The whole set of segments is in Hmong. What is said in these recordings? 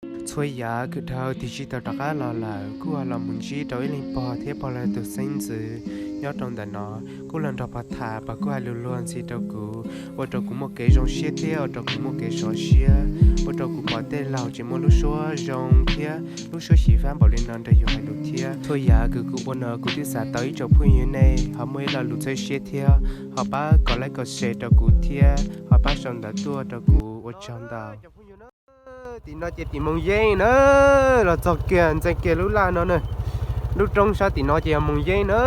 Txhua yam kws dhau tig tsis tau rov qab los lawm, kuj los mus ntsib rau ib leeg pog thiab pog lawv tus xeeb ntxwv nyob rau ntawm no, kuj los nrog pog tham, pog kuj hais lus luag ntxhi rau kuv, ua rau kuv muaj kev zoo siab thiab ua rau kuv muaj kev sov siab, ua rau kuv pom tej laug tseem muaj lub suab zoo thiab lub suab xyiv fab npaum li no nrog yus hais lus thiab. Txhua yam kws kuv ua no kuv twb xav tau ib tsoom phooj ywg nej ho muaj ib lo lus txhawb siab thiab ho pab kom like kom share rau kuv thiab ho pab sau ntawv tuaj rau kuv, ua tsaug ntau. Tim no ces tim Moos Yeeb na, los txog kiag ntxeev kiag lub laj no na. Lub roob sab tim no ces yog Moos Yeeb na.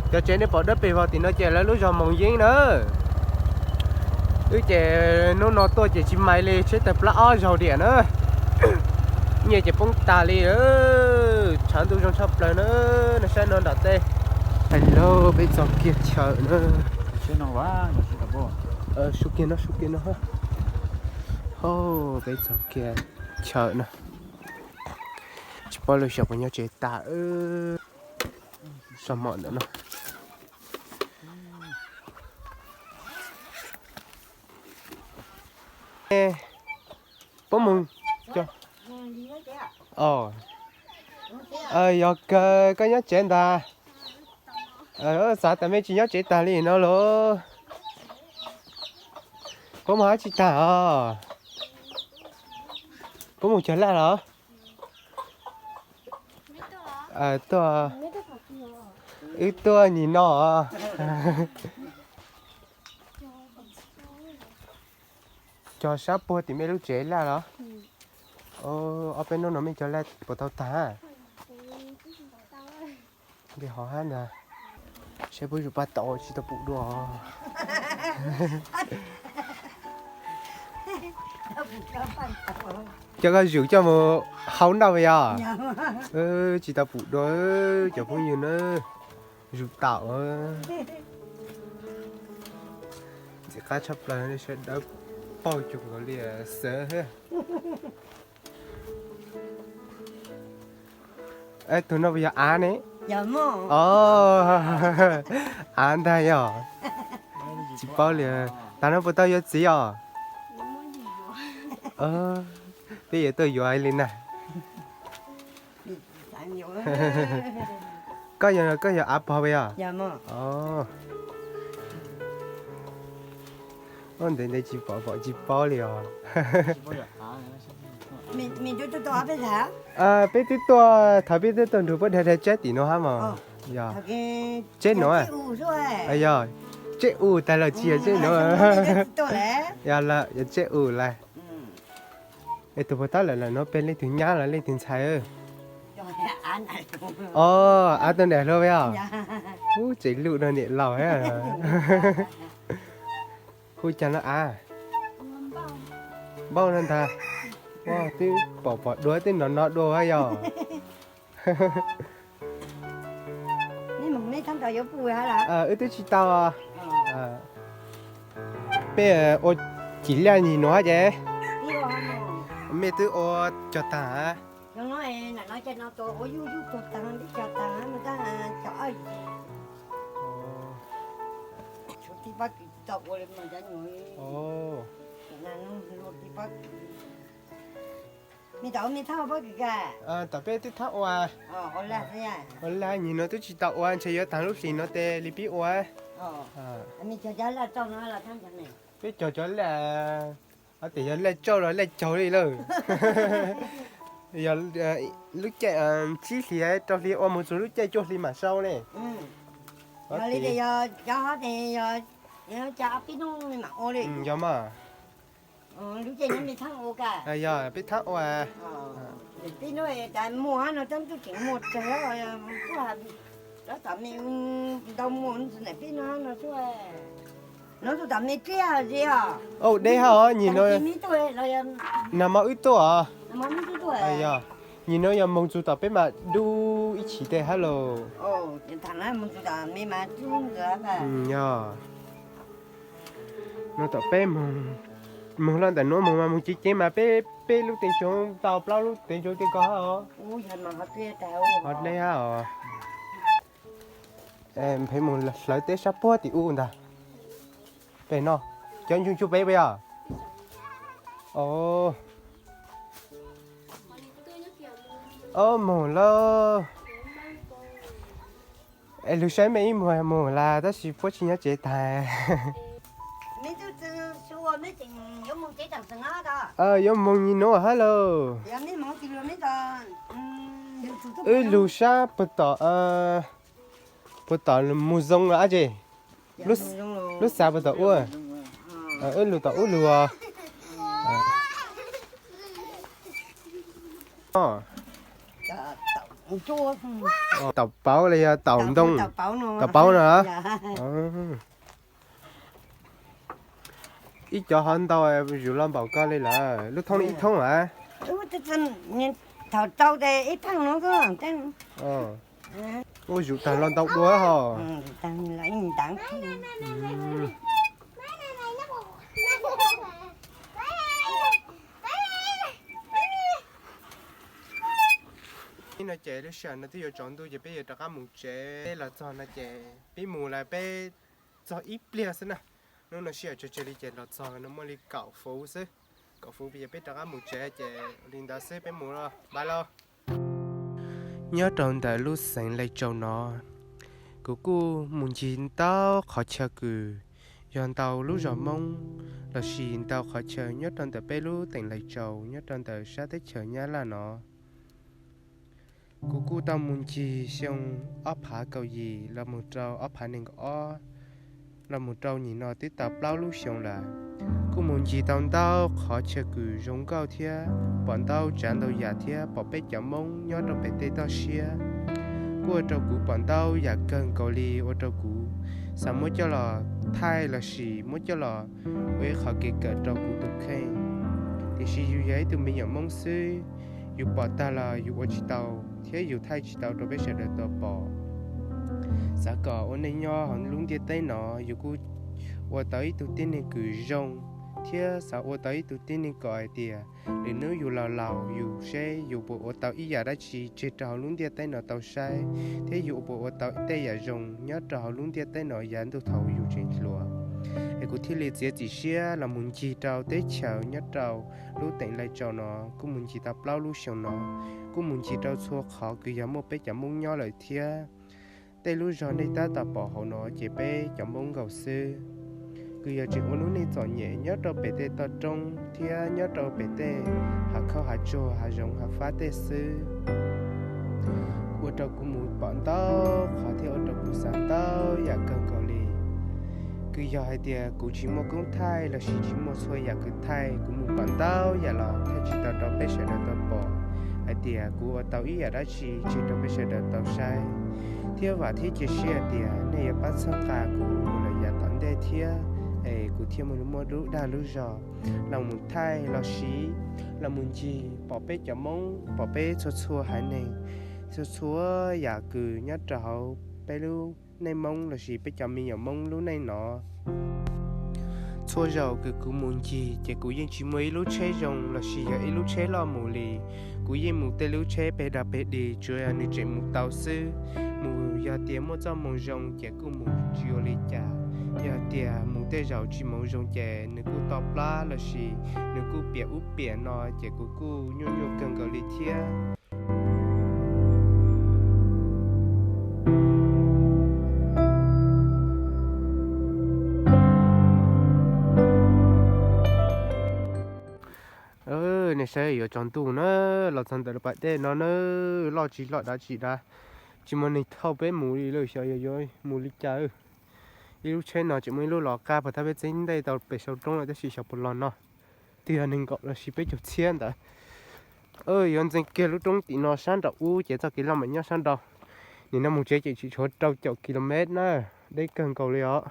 Cov tsev nej pom dawb pes vog tim no ces lawv lub zos Moos Yeeb na. Wb ces hnub no tuaj ces tsis mais li, tsheb tawg plab ob zaug diam na. Nyiaj ces poob tas li, tshav ntuj zoo tshaj plaws na. No saib no nram tej. Hais lauj, peb txog kiag chaw na. Su kiag no, su kiag no. Peb txog kiag chaw na. Tsis paub lawv xyov puas nyob tsev tas. Saum mom ntawm no. Puab mus. Yog kawg koj nyob tsev ntag. Xav tas mej tsis nyob tsev tag li no los. Puab mus hab tsis tag os? Puab mus cog laj los? Tuaj, wb tuaj nim no. Cog sab puag tim mej lub tsev laj los? Ob peb hnub no mej cog laj puas tau tag? Npe hov hab ntag. Saib puab zus paj tau tsis tau pum dua. Coj koj zus coj mus hau noj yog? Tsis tau pum dua cov phooj ywg na. Zus tau. Ntxim qab tshaj plaws, sawv daws paug cuag nkaus li xwb. Tus no puas yog av ne? Av ntag yog. Tsis paub li. Tag no puas tau yuav txiv os? Peb yuav tuaj yuav li na. Koj yog, koj yog av pog puas yog? Ntev ntev tsis pom pom tsis paub li os. Peb twb tuaj, thaum peb twb tuaj nrug puab dhia dhia tsab tim no hab mog. Yog tseb nuav, yog tseb u tag los tsis yog tseb nuav. Yog tseb u lawm. Es tus puag ta lawm lawm no peb leej twg nyab los leej twg ntxhais? Os, av tau niam hluas os. Ub, tseem lug rau niam laus. Hu cas no av? Npauj no ntag. Twb pom pom dua twb no no dua yog. Wb twb tsis tau. Peb ua cim liaj nyim nuav ces mej twb ua cog taag. Tom peb twb thaab ua, ua lag nyim no twb tsis tau ua, ntshe yuav taag lub hlis no tes li pib ua. Peb cog cov laj, tes yog laj tsauj los laj caug li lawm. Yog lub caij tsib hlis rau hli ua mus txug lub caij cuaj hli mam sau ne. Yog mas. Yog peb thaab ua. Au, deb hab os, nyim no nag hmo wb tuaj os. Yog, nyim no yog moog txug tom peb mas dub ib chim tej hab lauj. Yog. No tom peb moog, moog loj ntawm nuav moog mas moog ceev ceev mas peb, peb lub teev tsoov tau plaub lub teev tsoov tej ko hab os. Ho deb hab os. Peb moog hlawv teb sab puag tim u ntag. Pem no, cov ntsuj ntsuj peb puas yog? Os. Ob moos lawm. Es lug saib mej ib muag moos las tab sis puab tsis nyob tsev tag. Yuav moog nyis nuav hab lauj. Wb lug sab puag tom, puag tom mus zoo los ab tsi. Lub xav puag tom ub. Wb lug tom ub lug os. Taum pauv los yog taum ntoo? Taum pauv no. Ib cov hov ntau zuj los npaum ko li lawm, lub thoob ib thoob a. Thaum rau tes ib pheej no. Ua zuj tag los ntau dua hos. Ib no ces lub sij hawm no twb yuav tsaus ntuj ces peb yuav rov qab mus tsev. Los txog no ces peb mus lawm peb txog ib pliag xwb na. Hnub no sij hawm tsawg tsawg li ces los txog no muaj li kaum fuv xwb. Kaum fuv ces peb rov qab mus tsev ces li ntawd xwb peb mus los bye lauj. Nyob rau ntawm lub xeev Lais Tsaus no, kuv kuj mus ncig ntau qhov chaw kws yog ntau lub zos Hmoob lossis ntau qhov chaw nyob rau ntawm peb lub teem Lais Tsaus nyob rau ntawm sab teb chaws Nyab Laj no. Kuv kuj tau mus ncig xyoo ob phav kaum yim los mus rau ob phav nees nkaum ob los mus rau nyim no twb tau plaub lub xyoo lawm. Kuj mus ncig tau ntau qhov chaw kws zoo nkauj thiab pom ntau tsav ntau yam thiab pom peb cov Hmoob nyob rau pem tej toj siab. Kuj ua rau kuv pom ntau yam kawg nkaus li ua rau kuv xav muab coj los thaij lossis muab coj los ua ib qhov kev kawm rau kuv tus kheej. Tiam sis yus yog ib tug me nyuam Hmoob xwb, yus pom tag los yus ua tsis tau thiab yus thaij tsis tau rau peb sawv daws tau pom. Xav kom ua neej nyob hauv lub ntiaj teb no yus kuj ua tau ib tug tib neeg kws zoo, thiab xav ua tau ib tug tib neeg kom hais tias lwm hnub yus laus laus yus seb yus puas ua tau ib yam dab tsi tseg rau hauv lub ntiaj teb no tau saib, thiab yus puas ua tau tej yam zoo nyob rau hauv lub ntiaj teb no yav ntuj thaum yus tseem hluas. Es kuv thiaj li txiav txim siab los mus ncig rau teb chaws nyob rau lub teem Lais Tsaus no, kuj mus ncig tau plaub lub xyoo no, kuj mus ncig rau txhua qhov kws yog muaj peb cov Hmoob nyob lawm thiab. Tej lub zog nej tab tom pom hauv no ces peb cov Hmoob nkaus xwb, kws yog tseem ua lub neej txom nyem nyob rau pem tej toj roob thiab nyob rau pem tej hav khauj hav tsuag hav zoov hav fab tej xwb. Ua rau kuv mus pom ntau qhov thiab ua rau kuv xav ntau yam kawg nkaus li. Kws yog hais tias kuv tsis muaj koob thaij lossis tsis muaj txhua yam kws thaij, kuv mus pom ntau yam los thaij tsis tau rau peb sawv daws tau pom hais tias kuv ua tau ib yam dab tsi tseg rau peb sawv daws tau saib. Thiab vam thiab cia siab hais tias nej yuav pab txhawb nqa kuv mus lawm yav tom ntej thiab, es kuv thiaj muaj lub dag lub zog los mus thaij lossis los mus ncig pom peb cov Hmoob, pom peb txhua txhua haiv neeg, txhua txhua yam kws nyob rau hauv peb lub neej Hmoob lossis peb cov me nyuam Hmoob lub neej no. Txhua zaus kws kuv mus ncig ces kuv yeej tsis muaj ib lub tsheb zoo lossis yog ib lub tsheb loj mus li. Kuv yeej mus tej lub tsheb peg dag peg dig, tsuas yog nws tseem mus tau xwb. Mus yog tias muaj txoj moo zoo ces kuj mus tsis ua li cas, yog tias mus tej zaum tsis moo zoo ces nws kuj to plab lossis nws kuj piam ub piam no ces kuv kuj nyuaj nyuaj kawg nkaus li thiab. Nej saib yuav tsaus ntuj na, los txog ntawm lub pas dej no na, loj tsis loj dav tsis dav, tsis muaj neeg thauj peb mus li lawm, xyov yog yuav mus li cas. Ib lub tsheb no tseem muaj ib lub los qab puag thab peb txeb ntej tau pem sau roob lawm tab sis xyov puas los no. Twb yog nees nkaum lossis peb caug txhiab ntawd. Yuav ntxeev kiag lub roob tim no sab nraum ub ces txoj kev loj mam nyob sab nraud. Nim no mus tsev ces tseem tshuav rau caum kilomev na, deb kawg nkaus li os.